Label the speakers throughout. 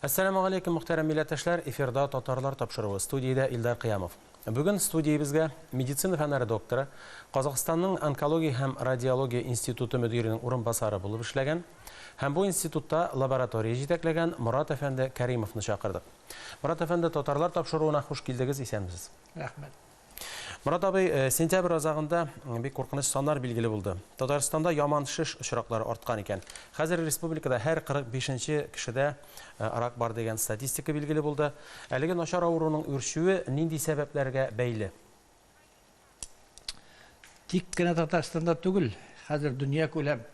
Speaker 1: Әссәламү галәйкүм, мөхтәрәм милләттәшләр! Эфирда Татарлар тапшыруы, студиядә Илдар Кыямов. Бүген студиябезгә медицина фәннәре докторы, Казахстанның онкология һәм радиология институты мөдиренең урынбасары булып эшләгән һәм бу институтта лаборатория җитәкләгән Морат әфәнде Кәримовны чакырдык. Морат әфәнде, Татарлар тапшыруына хуш килдегез, исәнмесез!
Speaker 2: Рәхмәт.
Speaker 1: Морат абый, сентябрь азагында бик куркыныч саннар билгеле булды. Татарстанда яман шеш очраклары арткан икән. Хәзер республикада һәр 45 нче кешедә рак бар дигән статистика билгеле булды. Әлеге начар авыруның үрчүе нинди сәбәпләргә бәйле?
Speaker 2: Тик кенә Татарстанда түгел, хәзер дөньякүләм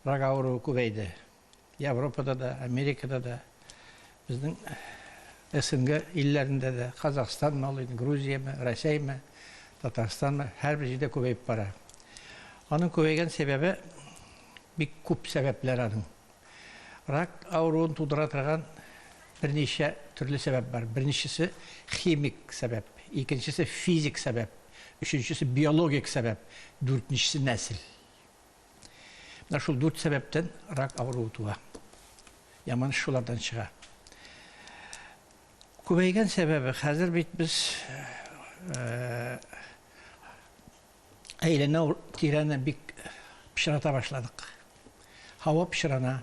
Speaker 2: рак авыруы күбәйде. Европада да, Америкада да, безнең СНГ илләрендә дә, Казахстанмы ул инде, Грузияме, Рәсәйме, Татарстанмы, һәрбер җирдә күбәеп бара. Аның күбәйгән сәбәбе бик күп сәбәпләр аның. Рак авыруын тудыра торган берничә төрле сәбәп бар. Беренчесе химик сәбәп, икенчесе физик сәбәп, өченчесе биологик сәбәп, дүртенчесе нәсел. Менә шул дүрт сәбәптән рак авыруы туа. Яман шеш шулардан чыга. Күбәйгән сәбәбе, хәзер бит без э, әйләнә тирәне бик пычрата башладык. Һава пычрана,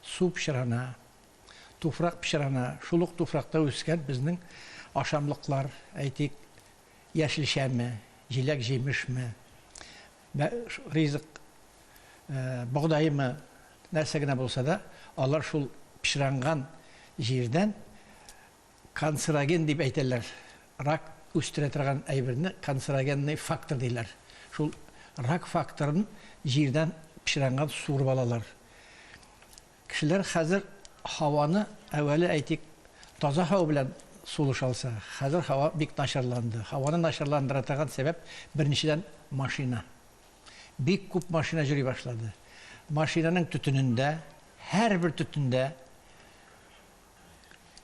Speaker 2: су пычрана, туфрак пычрана. Шул ук туфракта үскән безнең ашамлыклар, әйтик, яшелчәме, җиләк-җимешме, ризык, богдаймы, нәрсә генә булса да, алар шул пычранган җирдән канцероген дип әйтәләр. Рак үстерә торган әйберне канцерогенный фактор диләр. Шул рак факторын җирдән пычранган суырып алалар. Кешеләр хәзер һаваны, әүвәле, әйтик, таза һава белән сулыш алса, хәзер һава бик начарланды. Һаваны начарландыра торган сәбәп, беренчедән, машина. Бик күп машина йөри башлады. Машинаның төтенендә, һәрбер төтендә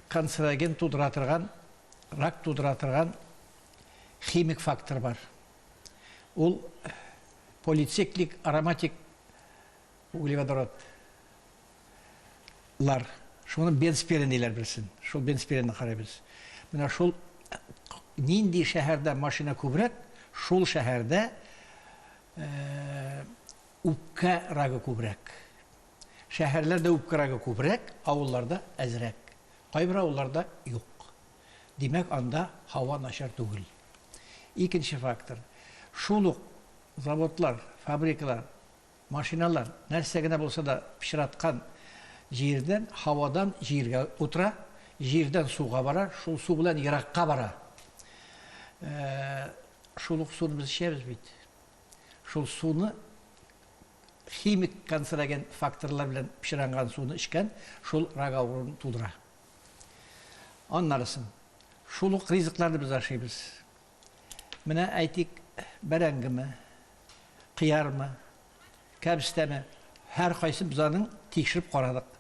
Speaker 2: канцероген тудыра торган, рак тудыра торган химик фактор бар. Ул полициклик ароматик Углеводород лар. Шуны бензпирен диләр берсен. Шул бензпиренне карыйбыз. Менә шул нинди шәһәрдә машина күбрәк, шул шәһәрдә үпкә рагы күбрәк. Шәһәрләрдә үпкә рагы күбрәк, авылларда әзрәк. Кайбер авылларда юк. Димәк, анда һава начар түгел. Икенче фактор. Шул ук заводлар, фабрикалар Машиналар, нәрсә генә булса да пычраткан җирдән, һавадан җиргә утыра, җирдән суга бара, шул су белән еракка бара. Шул ук суны без эчәбез бит. Шул суны химик канцероген факторлар белән пычранган суны эчкән, шул рак авыруын тудыра. Аннарысын, шул ук ризыкларны без ашыйбыз. Менә әйтик, бәрәңгеме, кыярмы, кәбестәме, һәркайсы без аның тикшереп карадык.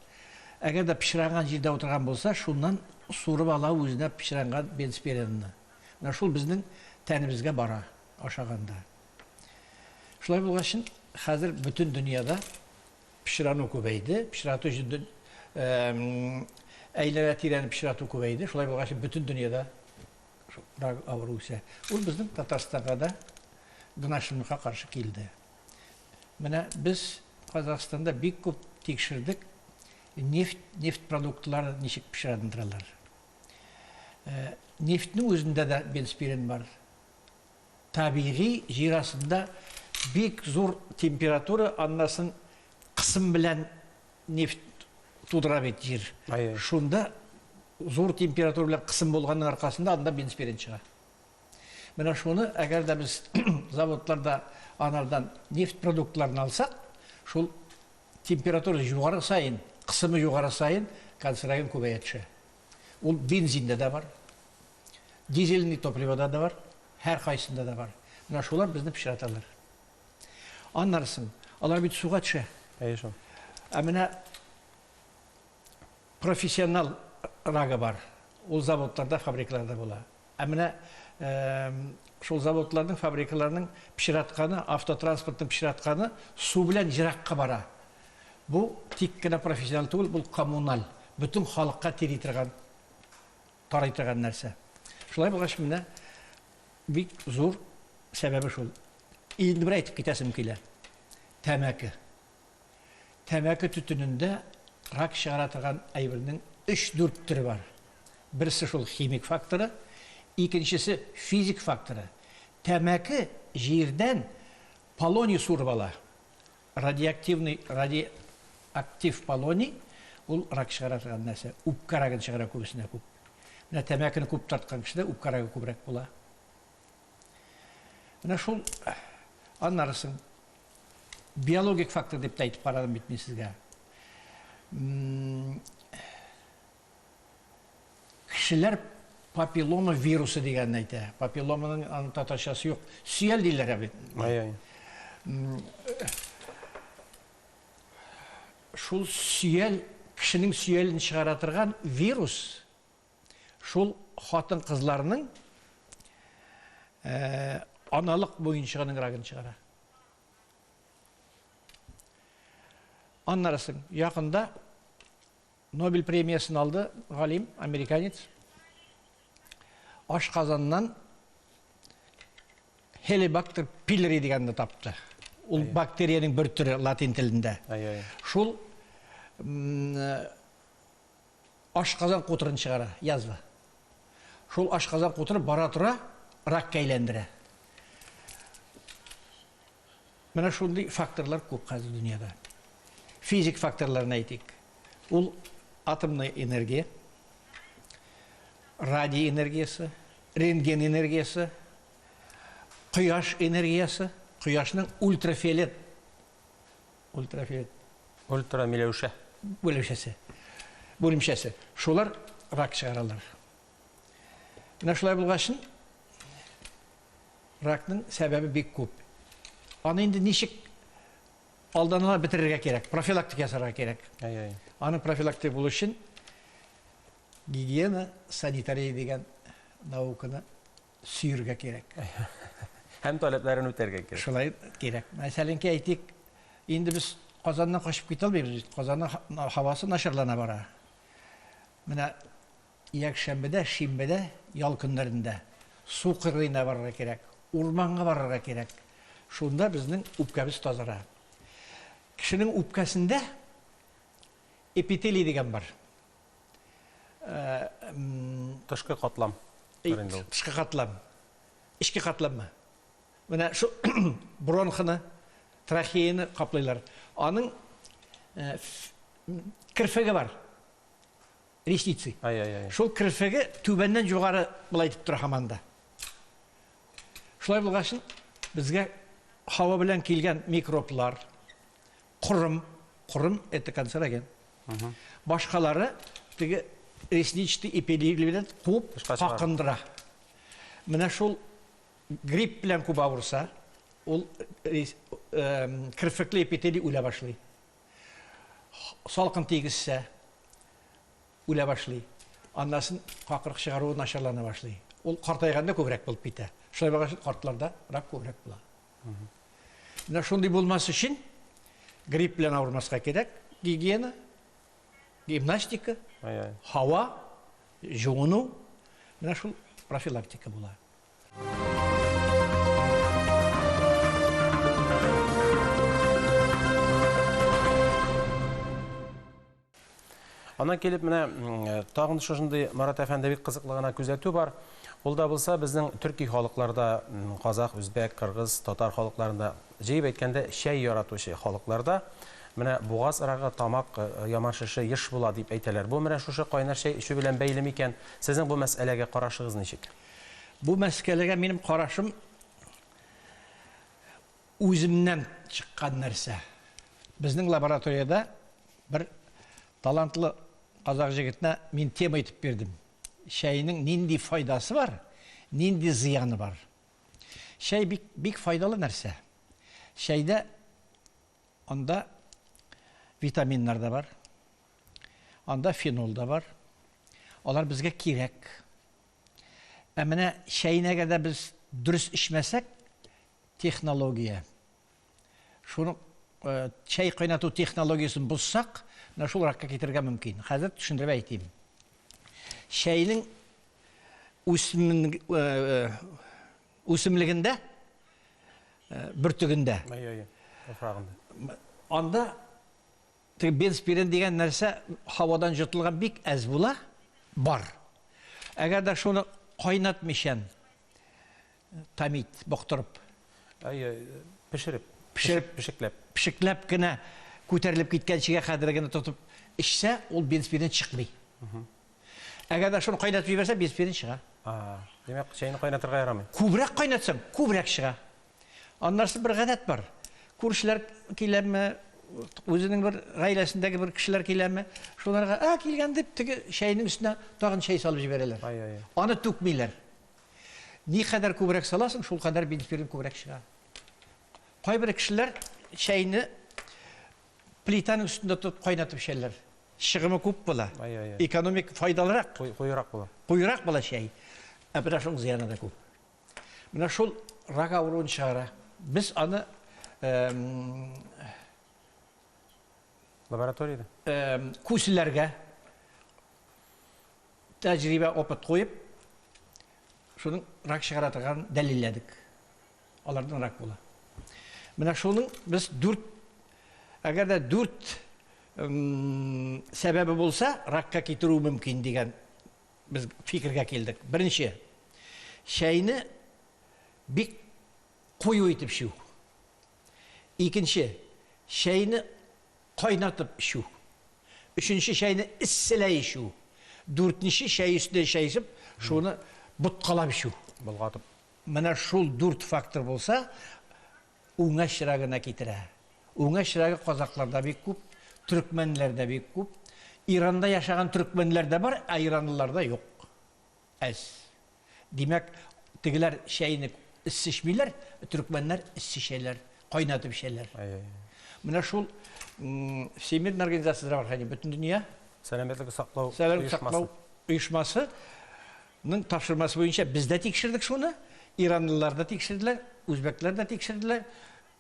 Speaker 2: Әгәр дә пычранган җирдә утырган булса, шуннан сурып ала үзенә пычранган бензпиренны. Менә шул безнең тәнебезгә бара ашаганда. Шулай булгачын, хәзер бөтен дөньяда пычрану күбәйде, пычрату өчен әйләнә-тирәне пычрату күбәйде. Шулай булгач, бөтен дөньяда Рак авыру үсә. Ул безнең Татарстанга да гынашымлыкка каршы килде. Менә без Казахстанда бик күп тикшердек, нефть, нефть продуктлары ничек пычрандыралар. Э, нефтьнең үзендә дә бензпирен бар. Табигый җир астында бик зур температура, аннасын кысым белән нефть тудыра бит җир. Шунда зур температура белән кысым булганның аркасында анда бензпирен чыга. Менә шуны, әгәр дә без заводларда анардан нефть продуктларын алсак, шул температура югары саен, кысымы югары саен канцероген күбәя төшә. Ул бензинда да бар, дизельный топливода да бар, һәр кайсында да бар. Менә шулар безне пычраталар. Аннарысын, алар бит суга төшә.
Speaker 1: Әйе шул.
Speaker 2: Ә менә профессионал рагы бар. Ул заводларда, фабрикаларда була. Ә менә шул заводларның, фабрикаларның пычратканы, автотранспортның пычратканы су белән еракка бара. Бу тик кенә профессионал түгел, бу коммуналь. Бөтен халыкка тири торган, тарый торган нәрсә. Шулай булгач, менә бик зур сәбәбе шул. Инде бер әйтеп китәсем килә. Тәмәке. Тәмәке төтенендә рак чыгара торган әйбернең өч-дүрт төре бар. Берсе шул химик факторы, икенчесе физик факторы. Тәмәке җирдән полоний суырып ала. Радиоактивный, радиоактив полоний, ул рак чыгара торган нәрсә. Үпкә рагын чыгара күбесенә күп. Менә тәмәкене күп тарткан кешедә үпкә рагы күбрәк була. Менә шул аннары соң биологик фактор дип тә әйтеп карадым бит мин сезгә. Кешеләр папиллома вирусы дигәнне әйтә. Папилломаның аның татарчасы юк. Сөял диләр бит.
Speaker 1: Ай-ай.
Speaker 2: Шул сөял, кешенең сөялен чыгара торган вирус шул хатын-кызларның аналык буенчыгының рагын чыгара. Аннары соң якында Нобель премиясен алды галим, американец. Ашказаннан Helicobacter pylori дигәнне тапты. Ул бактериянең бер төре латин телендә. Шул ашказан кутырын чыгара, язва. Шул ашказан кутыры бара тора ракка әйләндерә. Менә шундый факторлар күп хәзер дөньяда. Физик факторларны әйтик. Ул атомный энергия, радий энергиясе, рентген энергиясе, кояш энергиясе, кояшның ультрафиолет ультрафиолет
Speaker 1: ультрамиләүшә
Speaker 2: бүлемчәсе бүлемчәсе шулар рак чыгаралар. Менә шулай булгачын ракның сәбәбе бик күп. Аны инде ничек алдан ала бетерергә кирәк, профилактика ясарга кирәк.
Speaker 1: Әй, әй.
Speaker 2: Аны профилактика булу өчен гигиена, санитария дигән науканы сөергә кирәк.
Speaker 1: Һәм таләпләрен үтәргә кирәк.
Speaker 2: Шулай кирәк. Мәсәлән, әйтик, инде без Казаннан качып китә алмыйбыз бит. Казанның һавасы начарлана бара. Менә якшәмбедә, шимбедә, ял көннәрендә су кырыена барырга кирәк, урманга барырга кирәк. Шунда безнең үпкәбез тазара. Кешенең үпкәсендә эпителий дигән бар.
Speaker 1: Тышкы катлам.
Speaker 2: Тышкы катлам. Эчке катламмы? Менә шу бронхны, трахеяны каплыйлар. Аның керфеге бар. Ресницы.
Speaker 1: Ай-ай-ай.
Speaker 2: Шул керфеге түбәннән югары былай итеп тора һаман да. Шулай булгач, безгә һава белән килгән микроблар, корым, корым это канцероген. Башкалары теге ресничный эпителий белән куып какындыра. Менә шул грипп белән күп авырса, ул керфекле эпителий үлә башлый. Салкын тигезсә, үлә башлый. Аннан соң какырык чыгаруы начарлана башлый. Ул картайганда күбрәк булып китә. Шулай булгач, картларда рак күбрәк була. Менә шундый булмас өчен грипп белән авырмаска кирәк. Гигиена, гимнастика, һава, жуыну. Менә шул профилактика була.
Speaker 1: Аннан килеп менә тагын шушындый Марат әфәнде бик кызыклы гына күзәтү бар. Ул да булса безнең төрки халыкларда, казах, үзбәк, кыргыз, татар халыкларында, җыеп әйткәндә, чәй яратучы халыкларда менә бугаз рагы, тамак яман шеше еш була дип әйтәләр. Бу менә шушы кайнар чәй эчү белән бәйле микән? Сезнең бу мәсьәләгә карашыгыз ничек?
Speaker 2: Бу мәсьәләгә минем карашым үземнән чыккан нәрсә. Безнең лабораториядә бер талантлы казах җегетенә мин тема итеп бирдем. Чәйнең нинди файдасы бар, нинди зыяны бар. Чәй бик, бик файдалы нәрсә. Чәйдә анда витаминнар да бар, анда фенол да бар. Алар безгә кирәк. Ә менә чәйне әгәр дә без дөрес эчмәсәк, технология. Шуны чәй кайнату технологиясен бозсак, Менә шул ракка китерергә мөмкин. Хәзер төшендереп әйтим. Чәйнең үсемлегендә, бөртегендә.
Speaker 1: Әйе, яфрагында.
Speaker 2: Анда теге бензпирен дигән нәрсә һавадан җотылган бик әз була, бар. Әгәр дә шуны кайнатмыйчан томить, боктырып.
Speaker 1: Әйе, пешереп. Пешереп, пешекләп.
Speaker 2: Пешекләп кенә күтәрелеп киткәнчегә кадәр генә тотып эчсә, ул бензпирен чыкмый. Әгәр дә шуны кайнатып җибәрсә, бензпирен чыга.
Speaker 1: Димәк, чәйне кайнатырга ярамый.
Speaker 2: Күбрәк кайнатсаң, күбрәк чыга. Аннарсы бер гадәт бар. Күршеләр киләме, үзенең бер гаиләсендәге бер кешеләр киләме, шуларга, ә, килгән дип, теге чәйнең өстенә тагын чәй салып җибәрәләр. Аны түкмиләр. Никадәр күбрәк саласың, шулкадәр бензпирен күбрәк чыга. Кайбер кешеләр чәйне плитәнең өстендә тотып кайнатып эчәләр. Чыгымы күп була. Экономик файдалырак.
Speaker 1: Куерак була.
Speaker 2: Куерак була чәй. Ә менә шуның зыяны да күп. Менә шул рак авыруын чыгара. Без аны
Speaker 1: лабораториядә
Speaker 2: күселәргә тәҗрибә опыт куеп, шуның рак чыгара торганын дәлилләдек. Алардан рак була. Менә шуның без дүрт, әгәр дә дүрт сәбәбе булса, ракка китерү мөмкин дигән без фикергә килдек. Беренче, чәйне бик кую итеп эчү. Икенче, чәйне кайнатып эчү. Өченче, чәйне эсселәй эчү. Дүртенче, чәй өстенә чәй эчеп, шуны боткалап эчү.
Speaker 1: Болгатып.
Speaker 2: Менә шул дүрт фактор булса, үңәч рагына китерә. Үңәч рагы казакларда бик күп, төркмәннәрдә бик күп. Иранда яшәгән төркмәннәр дә бар, ә иранлыларда юк. Әз. Димәк, тегеләр чәйне эссе эчмиләр, төркмәннәр эссе эчәләр, кайнатып эчәләр. Менә шул Всемирная организация здравоохранения, Бөтендөнья
Speaker 1: Сәламәтлек саклау
Speaker 2: Сәламәтлек саклау оешмасы ның тапшырмасы буенча без дә тикшердек шуны, иранлылар да тикшерделәр, үзбәкләр дә тикшерделәр,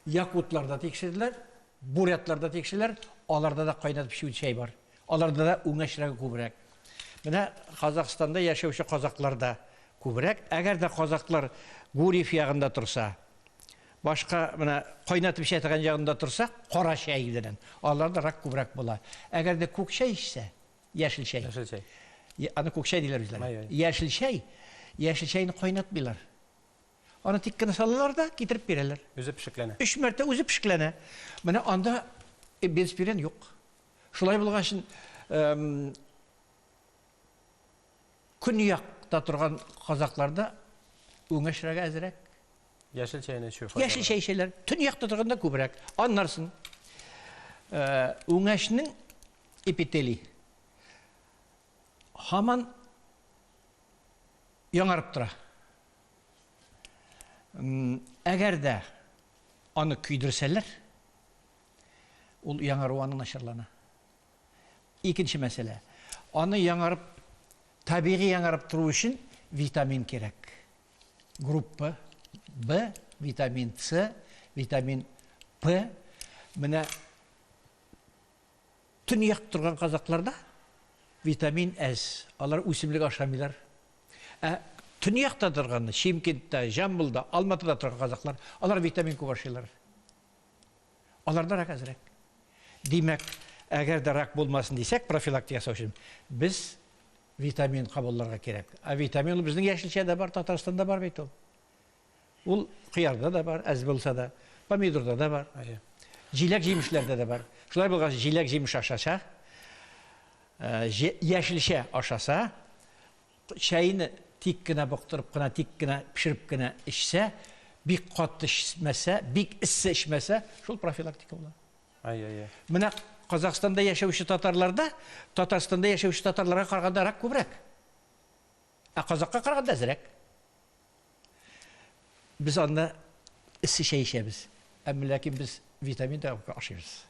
Speaker 2: якутлар да тикшерделәр, бурятлар да тикшерделәр, аларда да кайнатып эчү чәй бар. Аларда да үңәч рагы күбрәк. Менә Казахстанда яшәүче казакларда күбрәк. Әгәр дә казаклар Гурьев ягында торса, башка менә кайнатып эчә торган ягында торса, кара чәй белән, аларда рак күбрәк була. Әгәр дә күк чәй эчсә, яшел чәй.
Speaker 1: Яшел чәй.
Speaker 2: Аны күк чәй диләр үзләре. Яшел чәй, яшел чәйне кайнатмыйлар. Аны тик кенә салалар да китереп бирәләр.
Speaker 1: Үзе пешекләнә.
Speaker 2: Өч мәртә үзе пешекләнә. Менә анда бензпирен юк. Шулай булгач, көньякта торган казакларда үңәшрәге әзрәк.
Speaker 1: Яшел чәйне эчү файдалы.
Speaker 2: Яшел чәй эчәләр. Төньякта торганда күбрәк. Аннарсын үңәшнең эпителий һаман яңарып тора. Әгәр дә аны көйдерсәләр, ул яңару аның начарлана. Икенче мәсьәлә. Аны яңарып, табигый яңарып тору өчен витамин кирәк. Группа Б, витамин С, витамин П. Менә төньяк торган казакларда витамин әз. Алар үсемлек ашамыйлар. Ә төньякта торган, Чимкентта, Жамбылда, Алматыда торган казаклар, алар витамин күп ашыйлар. Аларда рак әзрәк. Димәк, әгәр дә рак булмасын дисәк, профилактика ясау өчен, без витамин кабулларга кирәк. Ә витамин ул безнең яшелчәдә бар, Татарстанда бар бит ул. Ул кыярда да бар, әз булса да, помидорда да бар. Җиләк-җимешләрдә дә бар. Шулай булгач, җиләк-җимеш ашаса, яшелчә ашаса, чәйне тик кенә боктырып кына, тик кенә пешереп кенә эчсә, бик каты эчмәсә, бик эссе эчмәсә, шул профилактика була.
Speaker 1: Ай-ай-ай.
Speaker 2: Менә Казахстанда яшәүче татарларда Татарстанда яшәүче татарларга караганда рак күбрәк. Ә казакка караганда әзрәк. Без анда эссе чәй эчәбез. Әмма ләкин без витамин да ашыйбыз.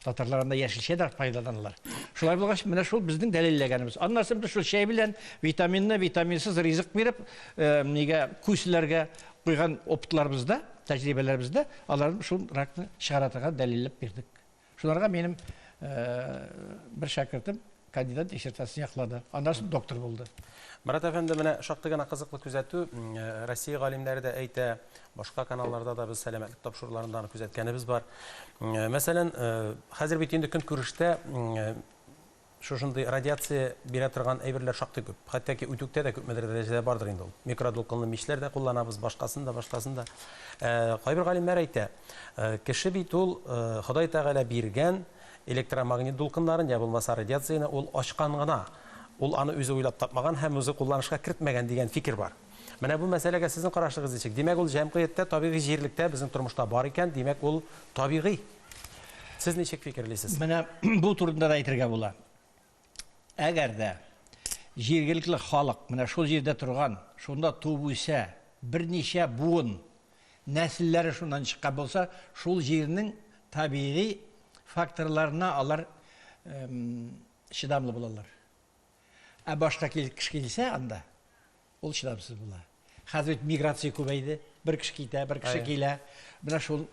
Speaker 2: Татарлар анда яшелчә дә файдаланалар. Шулай булгач, менә шул безнең дәлилләгәнебез. Аннан соң без шул чәй белән витаминны, витаминсыз ризык биреп, нигә күселәргә куйган опытларыбызда, тәҗрибәләребездә алар шул ракны чыгара торган дәлилләп бирдек. Шуларга минем Бер шәкертем кандидат диссертациясен яклады. Аннан соң доктор булды.
Speaker 1: Марат әфәнде, менә шактый гына кызыклы күзәтү. Россия галимнәре дә әйтә, башка каналларда да без сәламәтлек тапшыруларында аны күзәткәнебез бар. Мәсәлән, хәзер бит инде көнкүрештә шушындый радиация бирә торган әйберләр шактый күп. Хәтта ки үтүктә дә күпмедер дәрәҗәдә бардыр инде ул. Микродулкынлы мичләр дә кулланабыз, башкасын да, башкасын да. Кайбер галимнәр әйтә, кеше бит ул Ходай Тәгалә биргән электромагнит дулкыннарын, я булмаса радиацияне ул ачкан гына. Ул аны үзе уйлап тапмаган һәм үзе кулланышка кертмәгән дигән фикер бар. Менә бу мәсьәләгә сезнең карашыгыз ничек? Димәк, ул җәмгыятьтә, табигый җирлектә, безнең тормышта бар икән, димәк, ул табигый. Сез ничек фикерлисез?
Speaker 2: Менә бу турында да әйтергә була. Әгәр дә җиргелекле халык менә шул җирдә торган, шунда туып үсә, берничә буын нәселләре шуннан чыккан булса, шул җирнең табигый факторларына алар чыдамлы булалар. Ә башка кеше килсә анда, ул чыдамсыз була. Хәзер бит миграция күбәйде. Бер кеше китә, бер кеше килә. Менә шул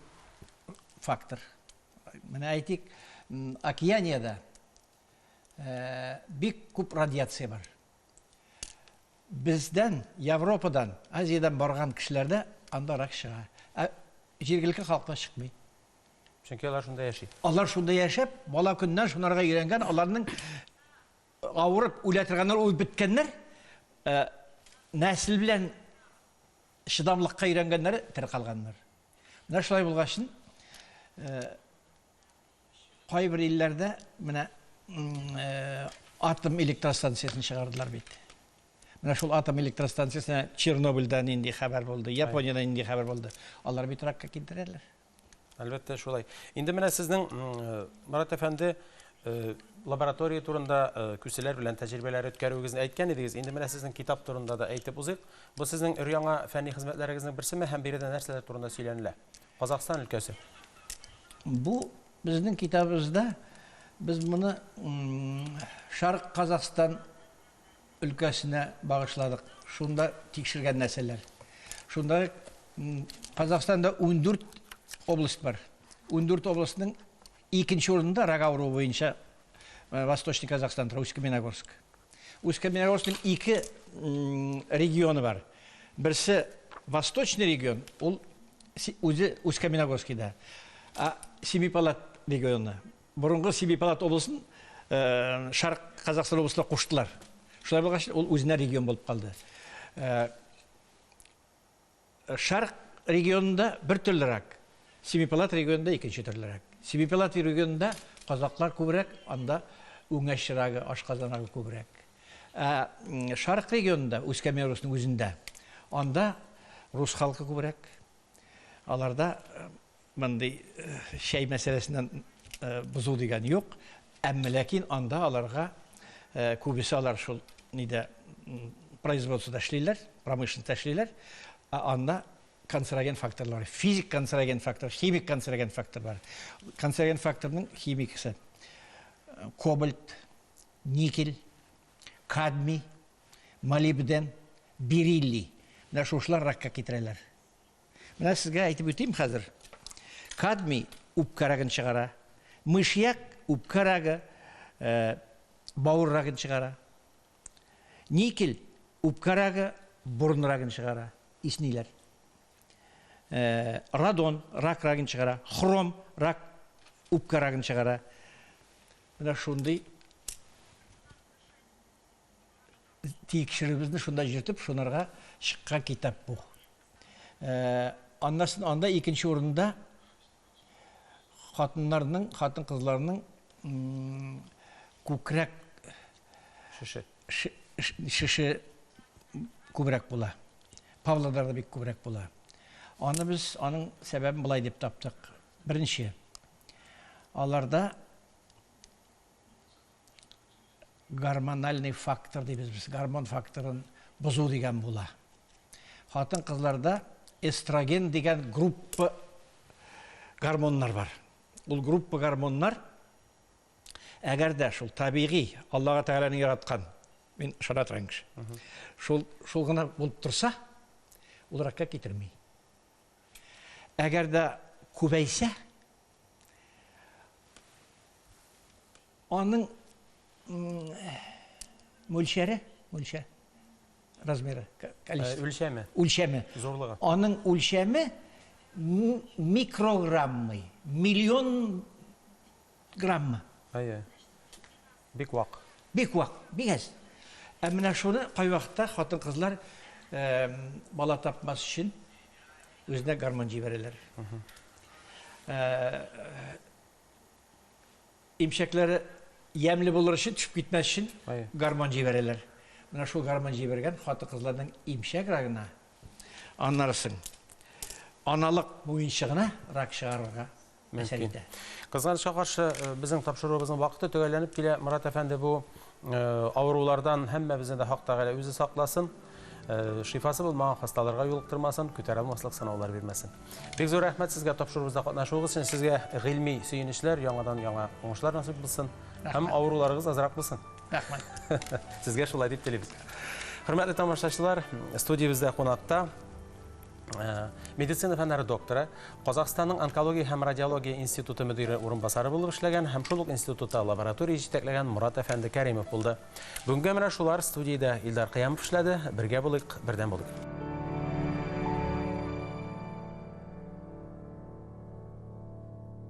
Speaker 2: фактор. Менә әйтик, Океаниядә бик күп радиация бар. Бездән, Европадан, Азиядән барган кешеләрдә анда рак чыга. Ә җиргелекле халыкта чыкмый.
Speaker 1: Чөнки алар шунда яши.
Speaker 2: Алар шунда яшәп, бала көннән шунарга өйрәнгән, аларның авырып үлә торганнар үлеп беткәннәр, нәсел белән чыдамлыкка өйрәнгәннәре тере калганнар. Менә шулай булгачын, кайбер илләрдә менә атом электростанциясен чыгардылар бит. Менә шул атом электростанциясенә Чернобыльдә нинди хәбәр булды, Япониядә нинди хәбәр булды. Алар бит ракка китерәләр.
Speaker 1: Әлбәттә, шулай. Инде менә сезнең, Марат әфәнде, лаборатория турында күселәр белән тәҗрибәләр үткәрүегезне әйткән идегез. Инде менә сезнең китап турында да әйтеп узыйк. Бу сезнең өр-яңа фәнни хезмәтләрегезнең берсеме һәм биредә нәрсәләр турында сөйләнелә? Казахстан өлкәсе.
Speaker 2: Бу безнең китабыбызда без моны Шарык Казахстан өлкәсенә багышладык. Шунда тикшергән нәрсәләр. Шунда Казахстанда 14 область бар. 14 областьның икенче урынында рак авыруы буенча Восточный Казахстан тора, Усть-Каменогорск. Усть-Каменогорскның ике регионы бар. Берсе Восточный регион, ул үзе Усть-Каменогорскийда. А Семипалат регионы. Борынгы Семипалат обласын Шарык Казахстан обласына куштылар. Шулай булгач, ул үзенә регион булып калды. Шарык регионында бер төрле рак, Семипалат регионында икенче төрле рак. Семипалат регионында казаклар күбрәк, анда үңәч рагы, ашказан рагы күбрәк. Ә Шарык регионында, Усть-Каменогорскның үзендә, анда рус халкы күбрәк. Аларда мондый чәй мәсьәләсеннән бозу дигән юк. Әмма ләкин анда аларга күбесе алар шул нидә производствода эшлиләр, промышленностьта эшлиләр. Ә анда канцероген факторлар, физик канцероген фактор, химик канцероген фактор бар. Канцероген факторның химикасы кобальт, никель, кадмий, молибден, бериллий. Менә шушылар ракка китерәләр. Менә сезгә әйтеп үтим хәзер. Кадмий үпкә рагын чыгара. Мышьяк үпкә рагы, бавыр рагын чыгара. Никель үпкә рагы, борын рагын чыгара. Исниләр. Радон рак рагын чыгара. Хром рак үпкә рагын чыгара. Менә шундый тикшерүебезне шунда йөртеп, шунарга чыккан китап бу. Аннан анда икенче урында хатыннарның, хатын-кызларның күкрәк
Speaker 1: шеше
Speaker 2: шеше күбрәк була. Павлодарда бик күбрәк була. Аны без аның сәбәбен былай дип таптык. Беренче, аларда гормональный фактор дибез без, гормон факторын бозу дигән була. Хатын-кызларда эстроген дигән группа гормоннар бар. Ул группа гормоннар, әгәр дә шул табигый, Аллаһ Тәгаләнең яраткан, мин ышана торган кеше, шул, шул гына булып торса, ул ракка китерми. Әгәр дә күбәйсә, Аның мүлчәре, мүлчә размеры, количество.
Speaker 1: Үлчәме.
Speaker 2: Үлчәме.
Speaker 1: Зурлыгы.
Speaker 2: Аның үлчәме микрограммы, миллион граммы.
Speaker 1: Әйе. Бик вак.
Speaker 2: Бик вак, бик әз. Ә менә шуны кайвакытта хатын-кызлар бала тапмас өчен үзенә гормон җибәрәләр. Имчәкләре ямьле булыр өчен, төшеп китмәс өчен гормон җибәрәләр. Менә шул гормон җибәргән хатын-кызларның имчәк рагына, аннары соң аналык муенчыгына рак чыгарырга әсәр итә.
Speaker 1: Кызганычка каршы, безнең тапшыруыбызның вакыты төгәлләнеп килә. Морат әфәнде, бу авырулардан һәммәбезне дә Хак Тәгалә үзе сакласын. Шифасы булмаган хасталарга юлыктырмасын, күтәрә алмаслык сынаулар бирмәсен. Бик зур рәхмәт сезгә тапшыруыбызда катнашуыгыз өчен. Сезгә гыйльми сөенечләр, яңадан-яңа уңышлар насыйп булсын. Һәм авыруларыгыз азрак булсын.
Speaker 2: Рәхмәт.
Speaker 1: Сезгә шулай дип телибез. Хөрмәтле тамашачылар, студиябездә кунакта Медицина фәннәре докторы, Казахстанның онкология һәм радиология институты мөдире урынбасары булып эшләгән һәм шул ук институтта лаборатория җитәкләгән Мурат әфәнде Кәримов булды. Бүгенгә менә шулар. Студиядә Илдар Кыямов эшләде. Бергә булыйк, бердәм булыйк.